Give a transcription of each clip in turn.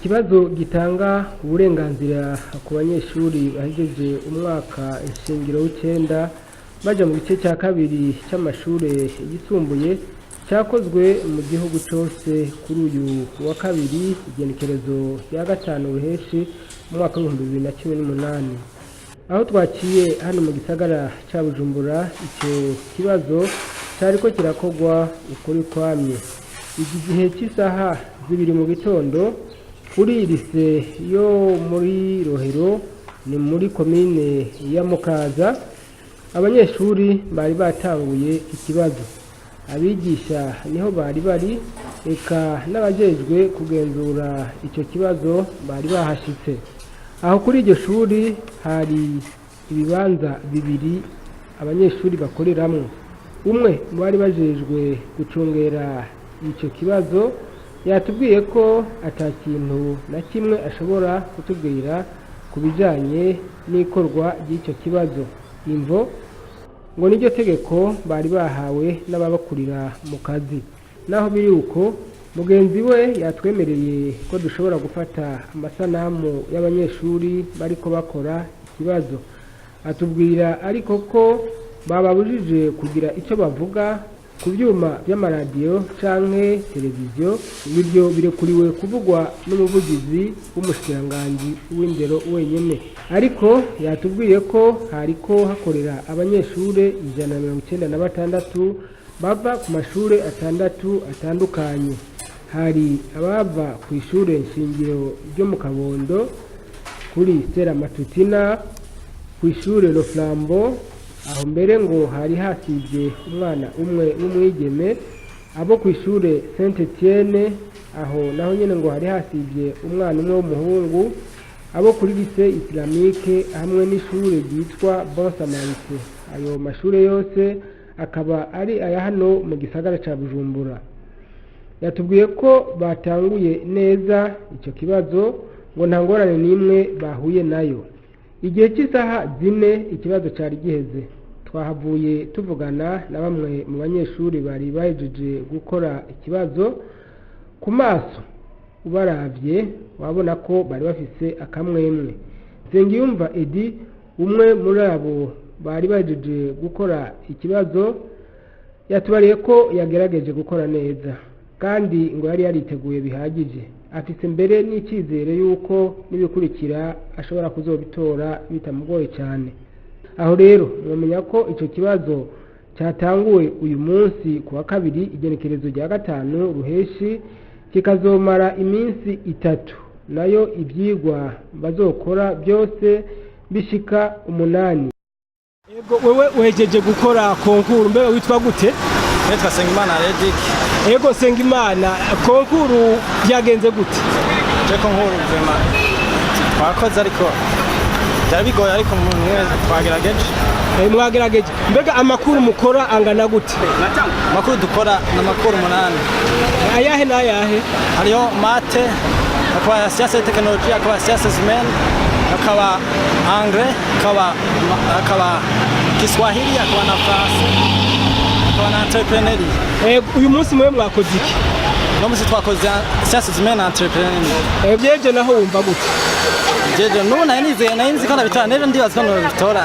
Ikibazo gitanga uburenganzira ku banyeshuri bahejeje umwaka nshingiro w'icenda baja mu gice cya kabiri cy'amashure yisumbuye cyakozwe mu gihugu cose kuri uyu wa kabiri, igenekerezo rya 5 Ruheshi mu mwaka w'2018. Aho twaciye hano mu gisagara ca Bujumbura, ico kibazo cariko kirakorwa ukuri kwamye. Iki gihe cy'isaha 2 mu gitondo, kuri lycée yo muri Rohero, ni muri komine ya Mukaza, abanyeshuri bari batanguye ikibazo. Abigisha niho bari bari, eka n'abajejwe kugenzura icyo kibazo bari bahashitse. Aho kuri iryo shuri hari ibibanza bibiri abanyeshuri bakoreramwo. Umwe mu bari bajejwe gucungera icyo kibazo yatubwiye ko ata kintu na kimwe ashobora kutubwira ku bijanye n'ikorwa ry'icyo kibazo. Imvo ngo niryo tegeko bari bahawe n'ababakurira mu kazi. Naho biri uko, mugenzi we yatwemereye ko dushobora gufata amasanamu y'abanyeshuri bariko bakora ikibazo. Atubwira ariko ko bababujije kugira icyo bavuga ku byuma by'amaradiyo canke televiziyo. Ibyo birekuriwe kuvugwa n'umuvugizi w'umushikiranganji w'indero wenyene. Ariko yatubwiye ko hariko hakorera abanyeshure 196 bava ku mashure atandatu atandukanye. Hari abava ku ishure nshingiro ryo mu Kabondo, kuri Stella Matutina, ku ishure Le Flambeau, aho mbere ngo hari hasivye umwana umwe w'umwigeme, abo ku ishure Saint Etienne, aho naho nyene ngo hari hasivye umwana umwe w'umuhungu, abo kuri lycée islamique hamwe n'ishure ryitwa Bon Samaritain. Ayo mashure yose akaba ari aya hano mu gisagara ca Bujumbura. Yatubwiye ko batanguye neza icyo kibazo, ngo nta ngorane n'imwe bahuye nayo. Igihe cy'isaha 4 ikibazo cyari giheze. Twahavuye tuvugana na bamwe mu banyeshuri bari bahejeje gukora ikibazo. Ku maso ubaravye wabona ko bari bafise akamwemwe. Nsengiyumva Edi, umwe muri abo bari bahejeje gukora ikibazo, yatubariye ko yagerageje gukora neza kandi ngo yari yariteguye bihagije, afise mbere n'icyizere y'uko n'ibikurikira ashobora kuzobitora bitamugoye cyane. Aho rero mwamenya ko icyo kibazo cyatanguwe uyu munsi ku wa kabiri, igenekerezo rya 5 Ruheshi, kikazomara iminsi 3. Nayo ibyigwa bazokora byose bishika 8. Ego, wewe uhejeje gukora concours, mbega witwa gute? Nitwa Sengimana Redick. Ego Sengimana, concours byagenze gute? Je concours vraiment twakoze, ariko byari bigoye, ariko umuntu wese twagerageje. Mwagerageje. Mbega amakuru mukora angana gute? Amakuru dukora ni amakuru 8. Ayahe n'ayahe? Hariho maths, hakaba science et technologie, hakaba sciences humaines, hakaba anglais, hakaba Kiswahili, hakaba na français, hakaba na entrepreneuriat. Uyu munsi mwe mwakoze iki? No musi twakoze sciences humaines na entrepreneuriat. Byeje naho wumva gute? Jeje n'ubu nari nizeye, nari nzi ko nabitora, n'ejo ndibaza ko nobitora.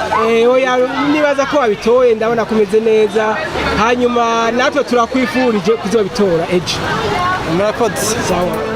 Oya, nibaza ko wabitoye, ndabona kumeze neza. Hanyuma natwe turakwifurije kuzobitora ejo. Murakoze. Sawa.